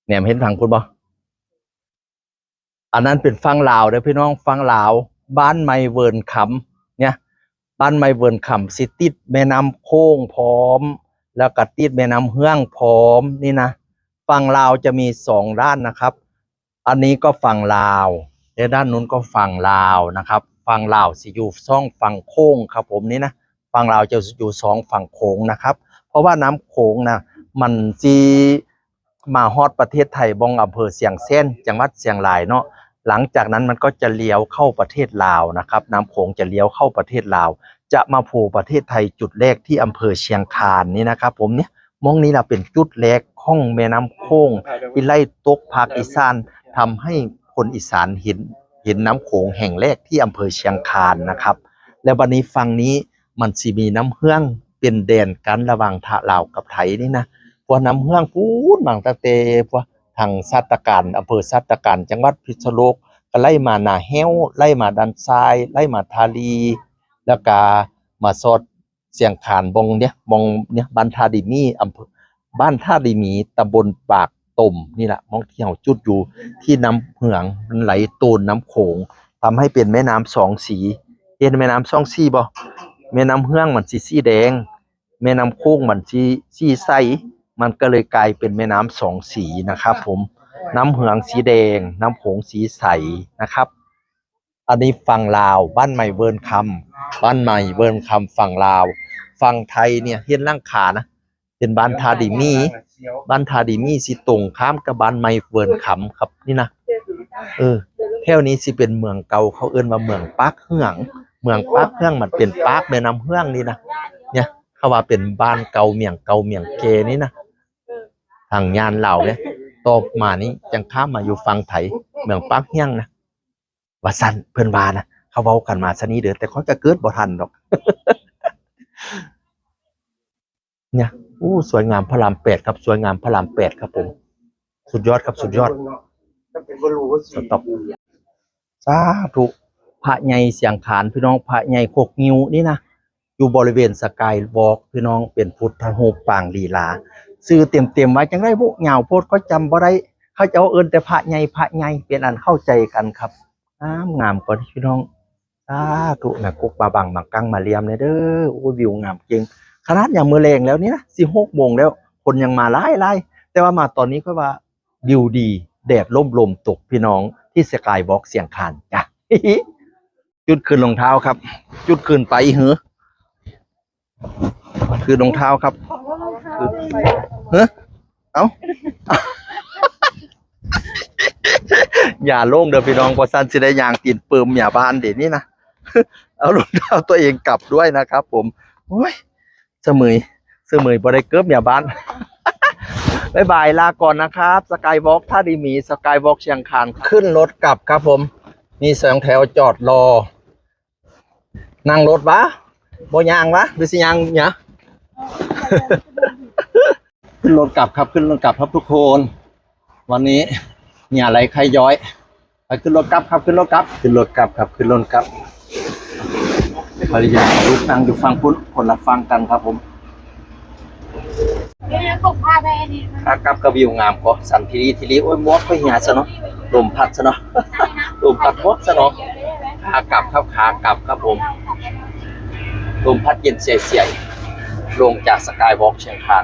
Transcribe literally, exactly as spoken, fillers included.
แหนมเห็นฝั่งคุณบ่ อันนั้นเป็นฝั่งลาวเด้อพี่น้อง ฝั่งลาว บ้านใหม่เวิร์นคำเนี่ย บ้านใหม่เวิร์นคำสิติดแม่น้ำโขงพร้อม แล้วก็ติดแม่น้ำเฮืองพร้อมนี่นะ ฝั่งลาวจะมีสองด้านนะครับ อันนี้ก็ฝั่งลาว และด้านนู้นก็ฝั่งลาวนะครับ ฝั่งลาวสิอยู่สองฝั่งโขงครับผมนี่นะ ฝั่งลาวจะอยู่สองฝั่งโขงนะครับ เพราะว่าน้ำโขงนะ มันสิมาฮอดประเทศไทยบ่องอำเภอเชียงแสน จังหวัดเชียงรายเนาะ หลังจากนั้นมันก็จะเลี้ยวเข้าประเทศลาวนะครับ น้ำโขงจะเลี้ยวเข้าประเทศลาว จะมาโผล่ประเทศไทยจุดแรกที่อำเภอเชียงคานนี่นะครับผมเนี่ย หม่องนี้ล่ะเป็นจุดแรกของแม่น้ำโขงที่ไหลตกภาคอีสาน ทำให้คนอีสานเห็น เห็นน้ำโขงแห่งแรกที่อำเภอเชียงคานนะครับ แล้วบัดนี้ฝั่งนี้มันสิมีน้ำเฮืองเป็นแดนกันระหว่างทะลาวกับไทยนี่นะ เพราะน้ำเฮืองพูนมาตั้งแต่พวกทางซาตะกาน อำเภอซาตะกาน จังหวัดพิษณุโลก ก็ไหลมานาแห้ว ไหลมาด่านซ้าย ไหลมาท่าลี่ แล้วก็มาซอดเชียงคาน บ่องเนี่ย บ่องเนี่ย บ้านท่าดีมี อำเภอ บ้านท่าดีมี ตำบลปากตมนี่แหละ บ่องที่เฮาจุดอยู่ ที่น้ำเฮืองมันไหลโตนน้ำโขง ทำให้เป็นแม่น้ำสองสี เห็นแม่น้ำสองสีบ่ แม่น้ำเฮืองมันสีสีแดง แม่น้ำโขงมันสีสีใส มันก็เลยกลายเป็นแม่น้ำสองสีนะครับผม น้ำเฮืองสีแดง น้ำโขงสีใสนะครับ อันนี้ฝั่งลาว บ้านใหม่เวิร์นคำ บ้านใหม่เวิร์นคำฝั่งลาว ฝั่งไทยเนี่ยเห็นหลังคานะ เป็นบ้านท่าดีมี บ้านท่าดีมีสิตรงข้ามกับบ้านใหม่เวิร์นคำครับนี่นะ เออ แถวนี้สิเป็นเมืองเก่า เขาเอิ้นว่าเมืองปากเฮือง เมืองปากเฮืองมันเป็นปากแม่น้ำเฮืองนี่นะ เนี่ย เขาว่าเป็นบ้านเก่าเมืองเก่าเมืองแก่นี่นะ ทางย่านลาวเนี่ย ต่อมานี้จังข้ามมาอยู่ฝั่งไทย เมืองปากเฮืองนะ ว่าซั่นเพิ่นว่านะ เขาเว้ากันมาซะนี้เด้อ แต่ข้อยก็เกิดบ่ทันดอก เนี่ย อู้ สวยงามพระรามแปดครับ สวยงามพระรามแปดครับผม สุดยอดครับ สุดยอด สต็อป สาธุ พระใหญ่เชียงคาน พี่น้อง พระใหญ่หกงิ้วนี่นะ อยู่บริเวณสกายวอล์ก พี่น้อง เป็นพุทธรูปปางลีลา ชื่อเต็มๆว่าจั่งใดบุ ยาวโพด ข้อยจำบ่ได้ เขาเจ้าเอิ้นแต่พระใหญ่ พระใหญ่ เป็นอันเข้าใจกันครับ งาม งามกว่านี้พี่น้อง สาธุ แม่กุ๊กมาบังมากั้งมาเลียมเนี่ยเด้อ โอ้ย วิวงามเก่ง ขนาดยามมื้อแลงแล้วนี่นะ สิหกโมงแล้ว คนยังมาหลายๆ แต่ว่ามาตอนนี้ข้อยว่าวิวดี แดดร่มลมตกพี่น้อง ที่สกายวอล์กเชียงคานจ้ะ จุดคืนรองเท้าครับ จุดคืนไปหือ คืนรองเท้าครับ เฮ้อ เอ้า อย่าลงเด้อพี่น้อง บ่ซั้นสิได้ย่างตีนเปิ่มเมียบ้านเด้นี่นะ เอารองเท้าตัวเองกลับด้วยนะครับผม โอ้ย เสมย เสมยบ่ได้เกิบเมียบ้าน บ๊ายบาย ลาก่อนนะครับ สกายวอล์กท่าดีมี สกายวอล์กเชียงคาน ขึ้นรถกลับครับผม มีสองแถวจอดรอ นั่งรถวะ บ่ย่างวะ หรือสิย่างเนี่ย ขึ้นรถกลับครับ ขึ้นรถกลับครับทุกคน วันนี้เนี่ยอะไรใครย้อย ไปขึ้นรถกลับครับ ขึ้นรถกลับ ขึ้นรถกลับครับ ขึ้นรถกลับ ภรรยากับลูกนั่งอยู่ฝั่งพุ้น คนละฝั่งกันครับผม ขากลับก็วิวงามก็สันทีรีทีรี โอ้ย หมวกก็เหี่ยซะเนาะ ลมพัดซะเนาะ ลมพัดหมวกซะเนาะ ขากลับครับ ขากลับครับผม ลมพัดเย็นเสียๆ ลงจากสกายวอล์กเชียงคาน